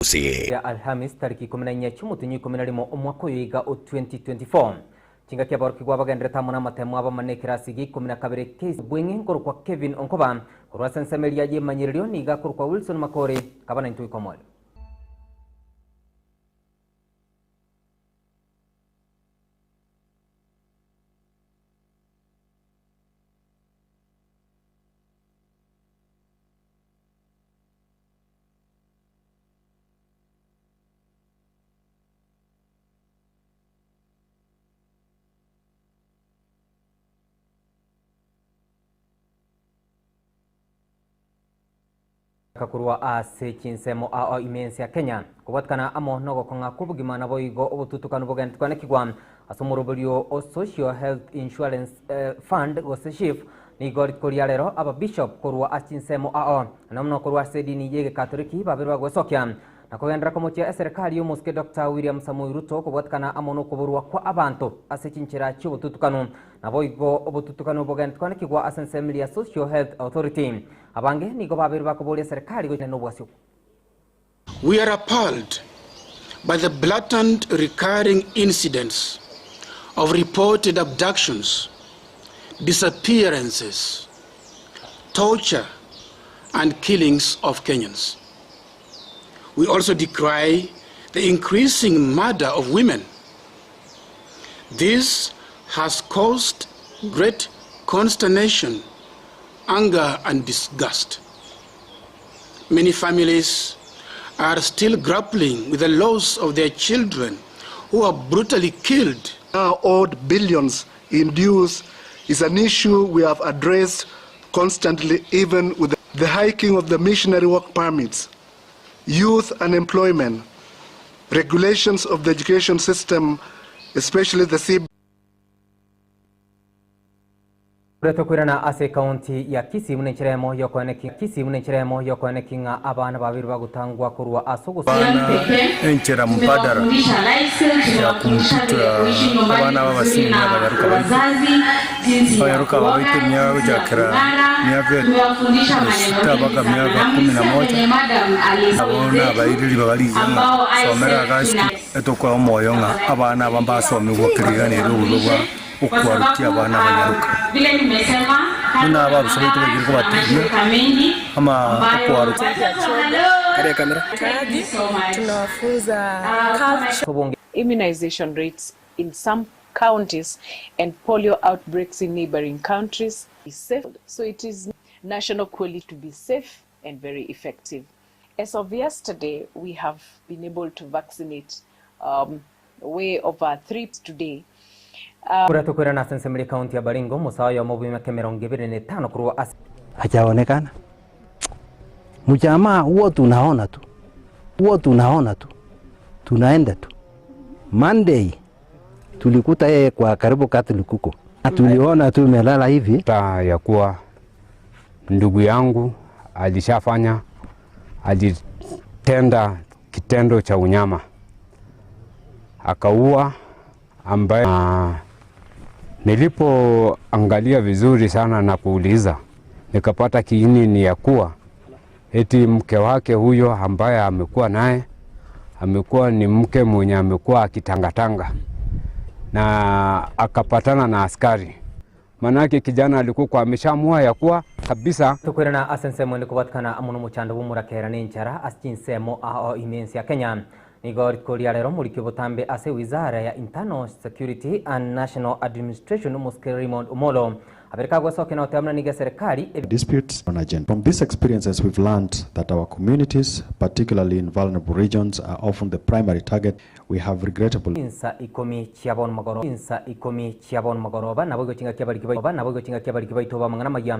Gusii. Ya Alhamis tariki 14 chi'omotenyi o 11 omwaka oyo iga o 2024. Chingaki aborokigwa bagenderete amo namatemo abamane ekerasi gia 12 KCSE bweng'e nkorokwa Kevin Onkoba korwa ase ensemo eria y'emanyererio nigo akorokwa Wilson Makori kaba naintwe goika omoerio. Korwa ase chinsemo ao ime ense ya Kenya, kobwatikana amo nogokong'a kw'obogima naboigo obotutukanu bogenderete kwanekigwa ase omoroberio o Social Health Insurance Fund gose SHIF Nigo rituko ria rero ababishop korwa ase chinsemo ao, na mono korwa ase edini y'Egekatoliki babere bagwesokia na kogenderera komochia eserekari y'omosike Doctor William Samoei Ruto kobwatikana amo nokoborwa kwa abanto ase chinchera chi'obotutukanu. Naboigo obotutukanu bogentkwanekigwa ase ensemo ya Social Health Authority. Abange nigo babeire bakoboria eserekari gochia nobwasio. We are appalled by the blatant recurring incidents of reported abductions, disappearances, torture and killings of Kenyans. We also decry the increasing murder of women. This has caused great consternation, anger and disgust. Many families are still grappling with the loss of their children who are brutally killed. Now owed billions in dues is an issue we have addressed constantly even with the hiking of the missionary work permits, youth unemployment, regulations of the education system, especially the CBC. Ore tokoirana ase ekaunti ya Kisii buna enchera eyemo y'okoenekia Kisii buna enchera eyemo y'okoenekia ng'a abana babeirwe bagotangwa korwa ase ogosira. Abana enchera mbadala ya kompyuta abana aba abasini abanyaroka baito, abanyaroka aba baito emiaka gochakera miaka esita mpaka miaka kumi na moja, nabo nabaireri babarigia ng'a somera igaa esukuru, etokoa omoyo ng'a abana aba mbasomigwe kera rigana eri obobe bwa. Okwarokia abana abanyaroka, buna ababisa baito baikire kobatebia, ama okwarokia. Immunization rates in some counties and polio outbreaks in neighboring countries be safe so it is national quality to be safe and very effective. As of yesterday, we have been able to vaccinate um, way over 3 today. Koria tokoirana ase ensemo eria ekaunti ya Baringo, omosae oyomo bw'emiaka 25 korwa ase. Hajaonekana. Mjamaa huwa tunaona tu, huwa tunaona tu, tunaenda tu. Monday tulikuta yeye kwa karibu Catholic huko, na tuliona tu imelala hivi. Ta ya kuwa ndugu yangu alishafanya alitenda kitendo cha unyama akaua ambaye nilipoangalia vizuri sana na kuuliza nikapata kiini ni ya kuwa eti mke wake huyo ambaye amekuwa naye amekuwa ni mke mwenye amekuwa akitangatanga na akapatana na askari. Manake kijana alikuwa ameshamua ya kuwa kabisa. Tokoirana ase ensemo ende kobatikana amo nomochando bw'omorakera na enchara ase chinsemo ao ime ense ya Kenya. Nigo rituko ria rero omoriki obotambe ase wizara ya Internal Security and National Administration Omosike Raymond Omolo abere kagwesokia na goteba buna nigo eserekari ebe Disputes on agenda. From these experiences we've learnt that our communities, particularly in vulnerable regions, are often the primary target. We have regrettably. Chinsa ikomi chia bono mogoro Chinsa ikomi chia bono mogoroba, naboigo chingaki abariki baito naboigo chingaki abariki baito b'amang'ana amaya.